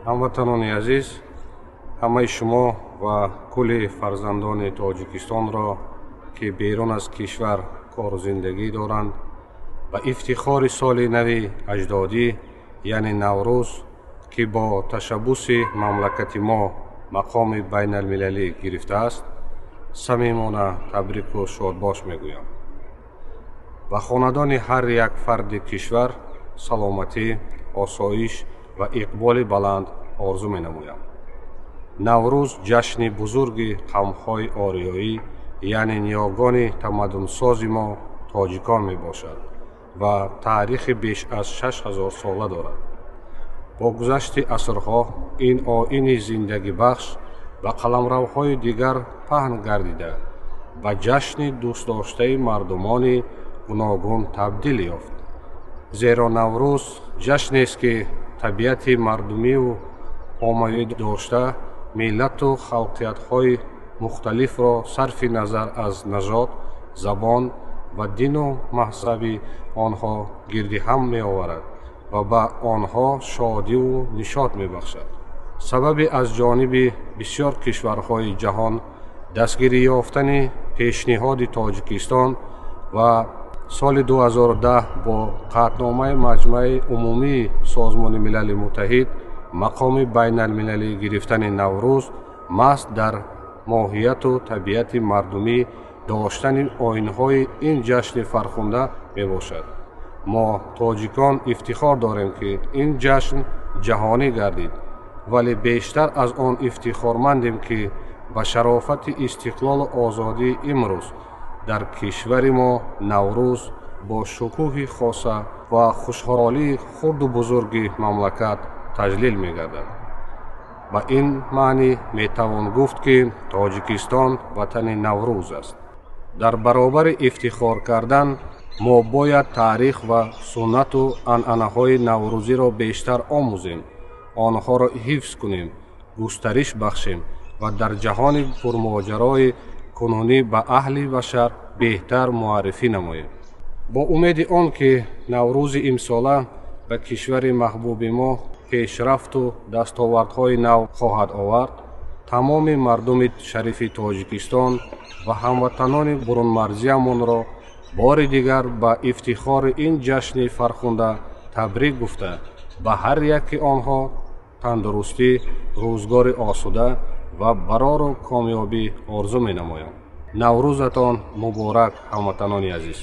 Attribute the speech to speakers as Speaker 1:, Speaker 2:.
Speaker 1: Ҳамватанони азиз, ҳамаи шумо ва кулли фарзандони Тоҷикистонро, ки берун аз кишвар кору зиндагӣ доранд, ба ифтихори соли нави аҷдодӣ, яъне Наврӯз, ки бо ташаббуси мамлакати мо мақоми байналмилалӣ гирифтааст, самимона табрику шодбош мегӯям. Ба хонадони ҳар як фарди кишвар саломатӣ, осоиш ва иқболи баланд орзу менамоям. Наврӯз ҷашни бузурги қавмҳои ориёӣ, яъне ниёгони тамаддунсози мо тоҷикон мебошад ва таърихи беш аз 6000 сола дорад. Бо гузашти асрҳо ин оини зиндагибахш ба қаламравҳои дигар паҳн гардида, ба ҷашни дӯстдоштаи мардумони гуногун табдил ёфт. Зеро Наврӯз ҷашнест, ки табиати мардумиву оммавӣ дошта, миллату халқиятҳои мухталифро сарфи назар аз нажод, забон ва дину мазҳаби онҳо гирди ҳам меоварад ва ба онҳо шодиву нишот мебахшад. Сабаби аз ҷониби бисёр кишварҳои ҷаҳон дастгирӣ ёфтани пешниҳоди Тоҷикистон ва соли 2010 бо қатъномаи Маҷмаи Умумии Созмони Милали Муттаҳид мақоми байналмилалӣ гирифтани Наврӯз маҳз дар моҳияту табиати мардумӣ доштани оинҳои ин ҷашни фархунда мебошад. Мо тоҷикон ифтихор дорем, ки ин ҷашн ҷаҳонӣ гардид, вале бештар аз он ифтихормандем, ки ба шарофати истиқлолу озодии имрӯз дар кишвари мо Наврӯз бо шукӯҳи хоса ва хушҳолии хурду бузурги мамлакат таҷлил мегардад. Ба ин маънӣ метавон гуфт, ки Тоҷикистон ватани Наврӯз аст. Дар баробари ифтихор кардан мо бояд таърих ва суннату анъанаҳои наврӯзиро бештар омӯзем, онҳоро ҳифз кунем, густариш бахшем ва дар ҷаҳони пурмоҷарои кунунӣ ба аҳли башар беҳтар муаррифӣ намоем. Бо умеди он ки Наврӯзи имсола ба кишвари маҳбуби мо пешрафту дастовардҳои нав хоҳад овард, тамоми мардуми шарифи Тоҷикистон ва ҳамватанони бурунмарзиямонро бори дигар ба ифтихори ин ҷашни фархунда табрик гуфта, ба ҳар яки онҳо тандурустӣ, рӯзгори осуда ва барору комёбӣ орзу менамоям. Наврӯзатон муборак, ҳамватанони азиз.